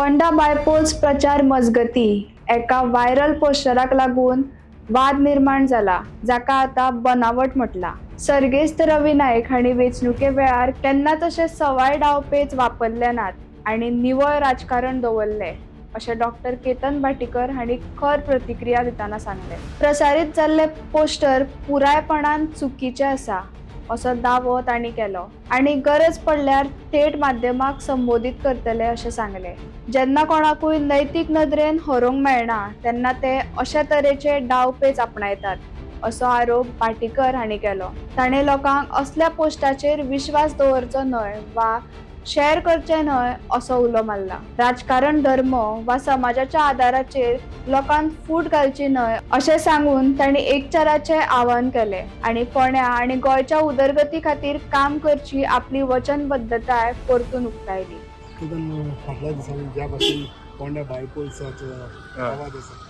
Ponda bypolls प्रचार मजगती एका व्हायरल पोस्टराक लागून वाद निर्माण जाला, जाका आतां बनावट म्हटला. सर्गेस्त रवी नायक हांणी वेंचणुके वेळार केन्नाच अशे सवाय डावपेच वापरले नात आनी निवळ राजकारण दवरलें, अशें डॉक्टर केतन भाटीकर हांणी खर प्रतिक्रिया दितना सांगलें. प्रसारीत जाल्ले पोस्टर पुरायपणान चुकीचें आसा असो दावो तांणी केलो आनी गरज पडल्यार थेट माध्यमाक संबोधीत करतले अशें सांगलें. जेन्ना कोणाकूय नैतीक नदरेन हरोवंक मेळना तेन्ना ते अशा तरेचे डावपेच आपणायतात असो आरोप भाटीकर हांणी केलो. ताणें लोकांक असल्या पोस्टाचेर विश्वास दवरचो न्हय वा शेअर करचें न्हय असो उलो मारला. राजकारण धर्म वा समाजाच्या आदाराचेर लोकांक फूट घालची न्हय अशें सांगून तांणी एकचाराचें आवाहन केलें आनी फोंड्या आनी गोंयच्या उदरगती खातीर काम करची आपली वचनबद्धताय परतून उक्तायली. केतन, फाटल्या दिसांनी ज्या भाशेन पोंड्या बायपोल्साचो आवाज आसा,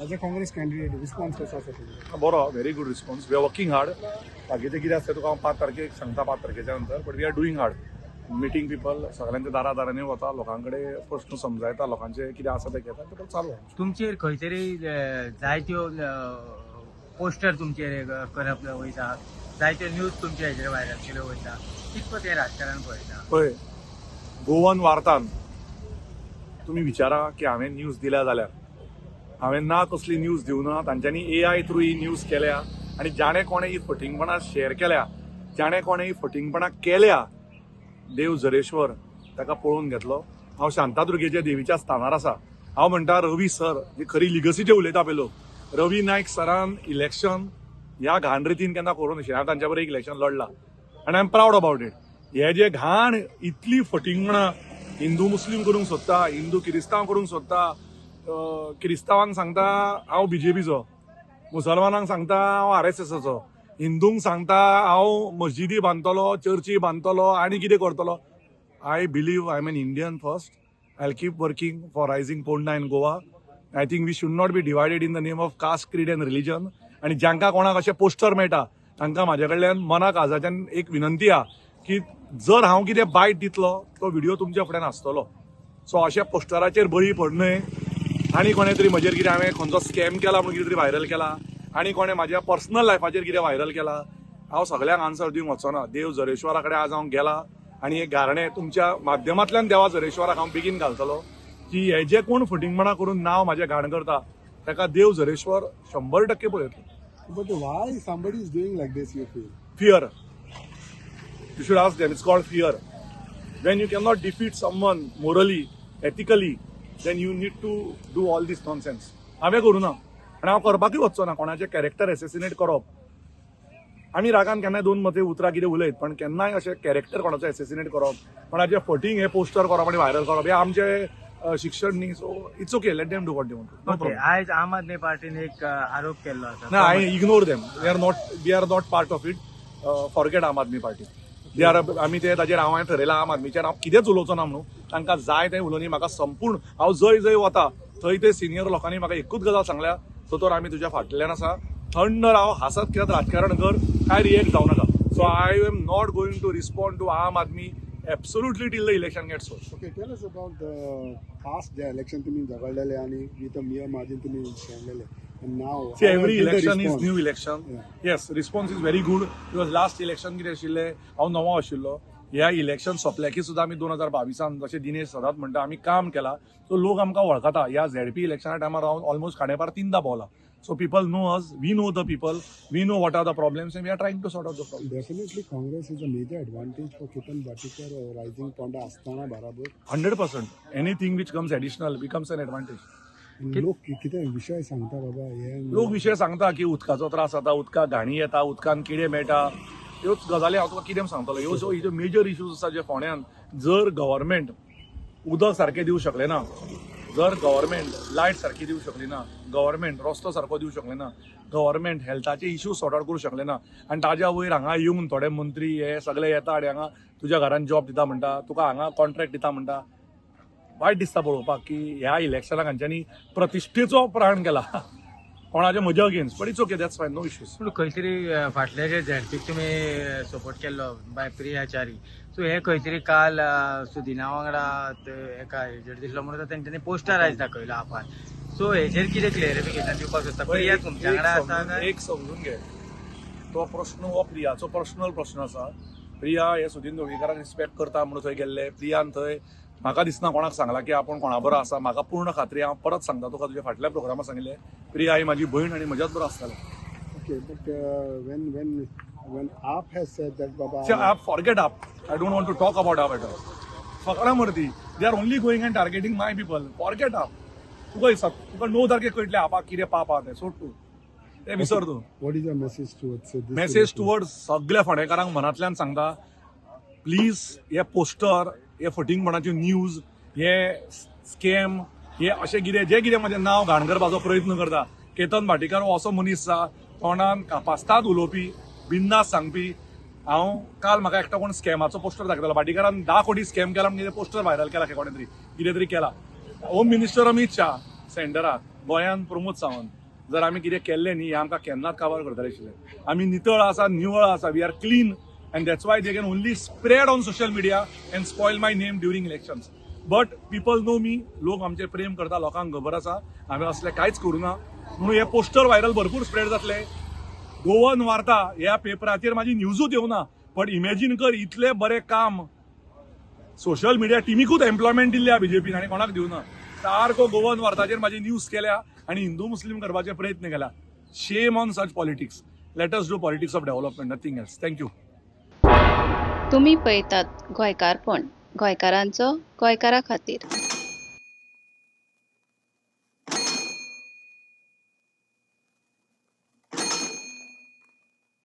as a Congress candidate response कसो आसा तुमचो? बरो, very good response. We are working hard. बाकीचें कितें आसता तुका हांव 5 तारखेक सांगता, 5 तारखेच्या नंतर. But we are doing hard, meeting people. सगळ्यांच्या दारा दारांनी वता, लोकां कडेन प्रश्न समजायता, लोकांचे कितें आसा तें घेता, ते चालू आहा. तुमचेर खंय तरी जायत्यो पोस्टर तुमचेर करप वयता, जायत्यो न्यूज तुमच्या हेजेर व्हायरल केल्यो वयता. कितपत हें राजकारण पळयता? पळय, गोवन वार्तान तुमी विचारा की हांवें न्यूज दिल्या जाल्यार हांवें ना कसली न्यूज दिवना. तांच्यांनी एआय थ्रू ही न्यूज केल्या आनी जाणें कोणें ही फटींगपणां शेअर केल्या, जाणें कोणें ही फटींगपणां केल्या, देव जरेश्वर ताका पळोवन घेतलो. हांव शांतादुर्गेच्या देवीच्या स्थानार आसा. हांव म्हणटा, रवी सर जी खरी लिगसीचे उलयता पयलो, रवी नायक सरान इलेक्शन ह्या घाण रितीन केन्ना करूं नाशिल्लें. हांव तांच्या बरोबर एक इलेक्शन लढला आनी I am proud about it. हे जे घाण इतली फटींगपणां हिंदू मुस्लीम करूंक सोदता, हिंदू किरिस्तांव करूंक सोदता, किरिस्तांवांक सांगता हांव बीजेपीचो, मुसलमानांक सांगता हांव आरएसएसाचो, हिंदूंक सांगता हांव मस्जिदी बांदतलो, चर्ची बांदतलो आनी कितें करतलो. I believe I am an Indian first. I keep working for rising Ponda and Goa. I think we should not be divided in the name of caste, creed and religion. आनी जांकां कोणाक अशें पोस्टर मेळटा तांकां म्हाज्या कडल्यान मनाक काळजाच्यान एक विनंती आहा की जर हांव कितें बायट दितलो तो व्हिडिओ तुमच्या फुड्यान आसतलो. सो अशा पोस्टराचेर बळी पडनय. आनी कोणें तरी म्हजेर कितें हांवें खंयचो स्कॅम केला म्हणून कितें तरी व्हायरल केला आनी कोणें म्हाज्या पर्सनल लायफाचेर कितें व्हायरल केला, हांव सगळ्यांक आन्सर दिवंक वचना. देव जरेश्वरा कडेन आज हांव गेला आनी हे गारणें तुमच्या माध्यमांतल्यान देवा जरेश्वराक हांव बेगीन घालतलो की हे जे कोण फटींगपणां करून नांव म्हाजें घाण करता ताका देव जरेश्वर 100% पळयतलो. But why somebody is doing like this, you feel? Fear. You should ask them. It's called fear. When you cannot defeat someone morally, ethically, then you need to do all this nonsense. हांवें करूं ना आनी हांव करपाकूय वचचो ना. कोणाचें character assassinate करप, आमी रागान केन्नाय दोन मते उतरां कितें उलयत, पण केन्नाय अशें कॅरेक्टर कोणाचें एसेसिनेट करप, कोणाचें फटींग हे पोस्टर करप आनी व्हायरल करप हें आमचें शिक्षण न्ही. So it's okay, let them do what they want. No problem. आयज आम आदमी पार्टीन एक आरोप केल्लो आसा. No, I ignore them. We are not part of it. Forget Aam Aadmi Party. They are आमी ते ताजेर हांव ठरयलां, आम आदमीचेर हांव कितेंच उलोवचो ना म्हणून. तांकां जाय तें उलोवनी. म्हाका संपूर्ण, हांव जंय जंय वता थंय ते सिनियर लोकांनी म्हाका एकूच गजाल सांगल्या, दोतोर, आमी तुज्या फाटल्यान आसा, थंड राव, हांसत खेळत राजकारण कर, कांय रिएक्ट जावं नाका. So I am not going to respond to Aam Aadmi absolutely till the election gets over. Okay, tell us about the past J election तुम्ही झगडलेले आणि विथ अ मियर मार्जिन तुम्ही खेळलेले. And now, See, how every has been the election is response? New election. Yes, response is very good because last election कितें आशिल्लें, हांव नवो आशिल्लो. ह्या election सोंपल्या की सुद्दां आमी 2022 जशें दिनेश सदांच म्हणटा, आमी काम केलां, सो लोक आमकां वळखता. ह्या झेडपी इलेक्शना टायमार हांव ऑलमोस्ट खांडेपार तिनदां पावला. So people know us, we know the people, we know what are the problems and we are trying to sort out the problem. Definitely Congress is a major advantage for Ketan Bhatikar rising Ponda असताना बराबर. 100%. Anything which comes additional becomes an advantage. लोक कितें विशय सांगता बाबा हे? लोक विशय सांगता की उदकाचो त्रास जाता, उदकाक घाणी येता, उदकान किडे मेळटा. ह्योच गजाली हांव तुका कितें सांगतलो. ह्यो ज्यो मेजर इश्यूज आसा जे फोंड्यान, जर गव्हर्मेंट उदक सारकें दिवं शकलें ना, जर गव्हर्मेंट लायट सारकी दिवं शकली ना, गव्हर्मेंट रस्तो सारको दिवं शकलें ना, गव्हर्मेंट हेल्थाचे इश्यू सॉर्ट आउट करूं शकलें ना आनी ताज्या वयर हांगा येवन थोडे मंत्री हे सगळे येता आनी हांगा तुज्या घरान जॉब दिता म्हणटा, तुका हांगा कॉन्ट्रॅक्ट दिता म्हणटा, वायट दिसता पळोवपाक की ह्या इलेक्शनाक हांच्यांनी प्रतिश्ठेचो प्राण केला. कोणाचे म्हज्या against, but it's okay, that's fine, no issues. पूण खंय तरी फाटले जे झेडपीक तुमी सपोर्ट केल्लो बाय प्रिया च्यारी, सो हे खंय तरी काल सुदिना वांगडा ते एका हेजेर दिसलो म्हणून तेंच्यांनी पोस्टर आयज दाखयलो आपान. सो हेजेर कितें क्लेरिफिकेशन दिवपाक सोदता? प्रिया तुमच्या वांगडा आसा काय? एक समजून घे, तो प्रश्न हो प्रियाचो पर्सनल प्रश्न आसा. प्रिया हे सुदीन ढवळीकाराक रिस्पेक्ट करता म्हणून थंय गेल्ले. प्रियान थंय म्हाका दिसना कोणाक सांगला की आपूण कोणा बरो आसा. म्हाका पूर्ण खात्री, हांव परत सांगता तुका, तुज्या फाटल्या प्रोग्रामा सांगिल्लें, प्रिया ही म्हाजी भयण आनी म्हज्याच बरो आसतालें. Okay, but when AAP has said that Baba AAP, forget AAP, I don't want to talk about AAP at all. फकरा मर्दी, they are only going and targeting my people. Forget AAP. तुका तुका 9 तारखेक कळटलें आपाक कितें पाप आहा तें. सोड तूं तें, विसर तूं. What is your message towards this message election? Toward सगळ्या फोंडेकारांक मनांतल्यान सांगता, प्लीज हे पोस्टर, हे फटींगपणाच्यो न्यूज, हे स्कॅम, हे अशें कितें जें कितें म्हजें नांव घाण करपाचो प्रयत्न करता, केतन भाटीकार हो असो मनीस आसा, तोंडान कापास्ताद उलोवपी, बिंदास सांगपी. हांव काल म्हाका एकटो कोण स्कॅमाचो पोस्टर दाखयतालो, भाटीकारान 10 कोटी स्कॅम केला म्हणून कितें पोस्टर व्हायरल केला, कोणें तरी कितें तरी केला. होम मिनिस्टर अमीत शाह सेंटराक, गोंयान प्रमोद सावंत. जर आमी कितें केल्लें न्ही, हें आमकां केन्नाच काबार करतले आशिल्ले. आमी नितळ आसा, निवळ आसा, we are clean, and that's why they can only spread on social media and spoil my name during elections, but people know me. लोक आमचे प्रेम करता, लोकांक खबर आसा हांवें असलें कांयच करूं ना म्हणून. हे पोस्टर व्हायरल भरपूर स्प्रेड जातले. गोवन वार्ता ह्या पेपराचेर म्हाजी न्यूजूच येवना, बट इमॅजीन कर, इतलें बरें काम सोशल मिडिया टिमीकूच एम्प्लॉयमेंट दिल्ल्या बीजेपीन आनी कोणाक दिवना. सारको गोवन वार्ताचेर म्हाजी न्यूज केल्या आनी हिंदू मुस्लीम करपाचे प्रयत्न केला. Shame on such politics. Let us do politics of development, nothing else. Thank you. तुमी पळयतात गोंयकारपण, गोंयकारांचो गोंयकारा खातीर.